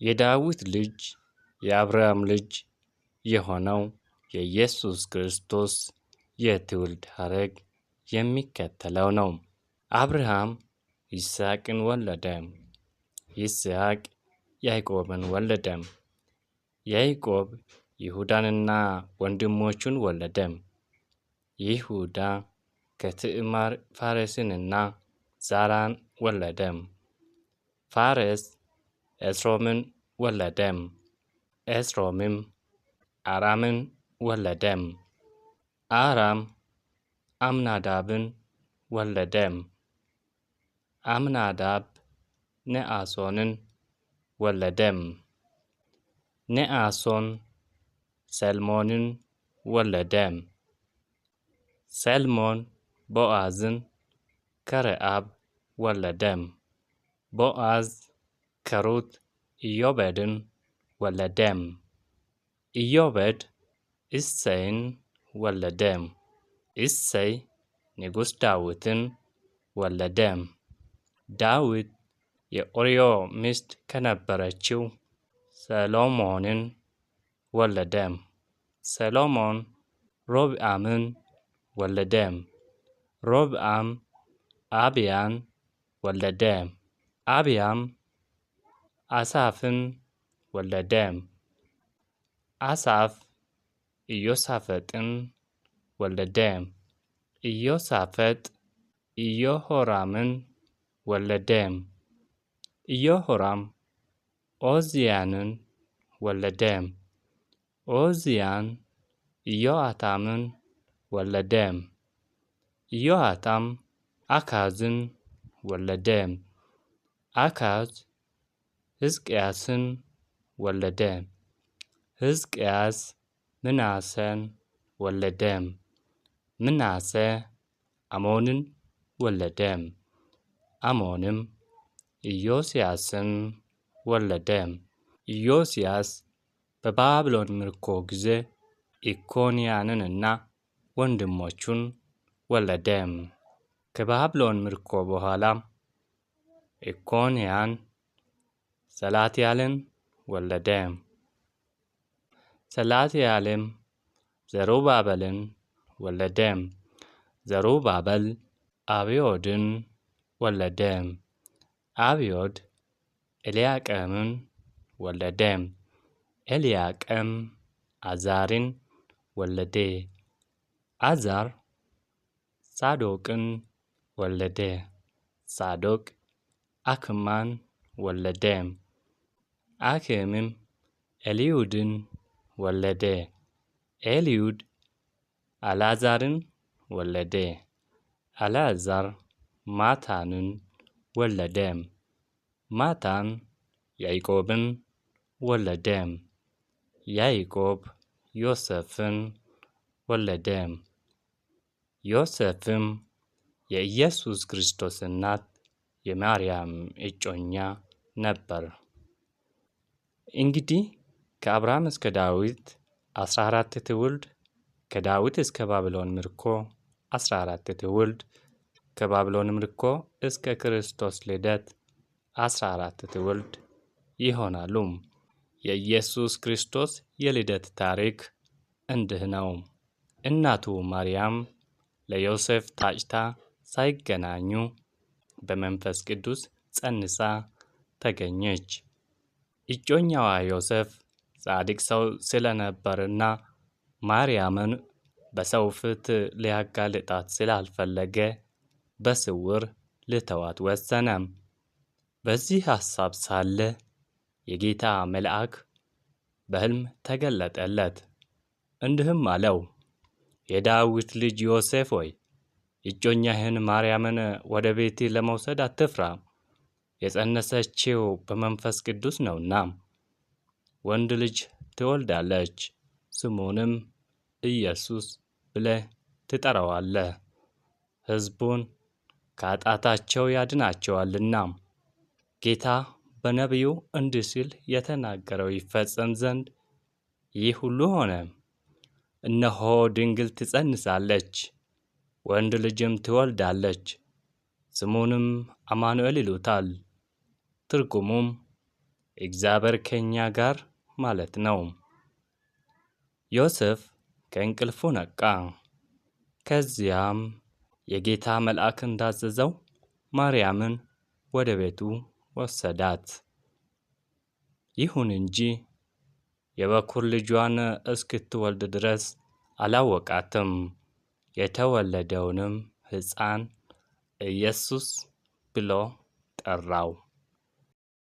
የዳዊት ልጅ የአብርሃም ልጅ የሆነው የኢየሱስ ክርስቶስ የትውልድ ሐረግ የሚከተለው ነው። አብርሃም ይስሐቅን ወለደ። ይስሐቅ ያዕቆብን ወለደ። ያዕቆብ ይሁዳንና ወንድሞቹን ወለደ። ይሁዳ ከትዕማር ፋሬስንና ዛራን ወለደ። ፋሬስ ኤስሮምን ወለደ። ኤስሮምም አራምን ወለደ። አራም አምናዳብን ወለደ። አምናዳብ ነአሶንን ወለደ። ነአሶን ሰልሞንን ወለደ። ሰልሞን ቦአዝን ከረአብ ወለደ። ቦአዝ ከሩት ኢዮቤድን ወለደ። ኢዮቤድ እሴይን ወለደ። እሴይ ንጉሥ ዳዊትን ወለደ። ዳዊት የኦርዮ ሚስት ከነበረችው ሰሎሞንን ወለደ። ሰሎሞን ሮብዓምን ወለደ። ሮብዓም አብያን ወለደ። አብያም አሳፍን ወለደ። አሳፍ ኢዮሳፈጥን ወለደ። ኢዮሳፈጥ ኢዮሆራምን ወለደ። ኢዮሆራም ኦዝያንን ወለደ። ኦዝያን ኢዮአታምን ወለደ። ኢዮአታም አካዝን ወለደ። አካዝ ሕዝቅያስን ወለደ። ሕዝቅያስ ምናሴን ወለደ። ምናሴ አሞንን ወለደ። አሞንም ኢዮስያስን ወለደ። ኢዮስያስ በባቢሎን ምርኮ ጊዜ ኢኮንያንንና ወንድሞቹን ወለደ። ከባቢሎን ምርኮ በኋላ ኢኮንያን ሰላትያልን ወለደ። ሰላትያልም ዘሩባበልን ወለደ። ዘሩባበል አብዮድን ወለደ። አብዮድ ኤልያቄምን ወለደ። ኤልያቄም አዛርን ወለደ። አዛር ሳዶቅን ወለደ። ሳዶቅ አክማን ወለደ። አክምም ኤልዩድን ወለደ። ኤልዩድ አልዓዛርን ወለደ። አልዓዛር ማታንን ወለደ። ማታን ያዕቆብን ወለደ። ያዕቆብ ዮሴፍን ወለደ። ዮሴፍም የኢየሱስ ክርስቶስ እናት የማርያም እጮኛ ነበር። እንግዲህ ከአብርሃም እስከ ዳዊት 14 ትውልድ፣ ከዳዊት እስከ ባቢሎን ምርኮ 14 ትውልድ፣ ከባቢሎን ምርኮ እስከ ክርስቶስ ልደት 14 ትውልድ ይሆናሉ። የኢየሱስ ክርስቶስ የልደት ታሪክ እንዲህ ነው። እናቱ ማርያም ለዮሴፍ ታጭታ ሳይገናኙ በመንፈስ ቅዱስ ጸንሳ ተገኘች። እጮኛዋ ዮሴፍ ጻድቅ ሰው ስለነበርና ማርያምን በሰው ፊት ሊያጋልጣት ስላልፈለገ በስውር ሊተዋት ወሰነ። በዚህ ሐሳብ ሳለ የጌታ መልአክ በሕልም ተገለጠለት፣ እንዲህም አለው፦ የዳዊት ልጅ ዮሴፍ ሆይ፣ እጮኛህን ማርያምን ወደ ቤትህ ለመውሰድ አትፍራ፣ የጸነሰችው በመንፈስ ቅዱስ ነውና። ወንድ ልጅ ትወልዳለች፣ ስሙንም ኢየሱስ ብለህ ትጠራዋለህ፣ ሕዝቡን ከኃጢአታቸው ያድናቸዋልና። ጌታ በነቢዩ እንዲህ ሲል የተናገረው ይፈጸም ዘንድ ይህ ሁሉ ሆነ። እነሆ ድንግል ትጸንሳለች፣ ወንድ ልጅም ትወልዳለች፣ ስሙንም አማኑኤል ይሉታል። ትርጉሙም እግዚአብሔር ከእኛ ጋር ማለት ነው። ዮሴፍ ከእንቅልፉ ነቃ። ከዚያም የጌታ መልአክ እንዳዘዘው ማርያምን ወደ ቤቱ ወሰዳት። ይሁን እንጂ የበኩር ልጇን እስክትወልድ ድረስ አላወቃትም። የተወለደውንም ሕፃን ኢየሱስ ብሎ ጠራው።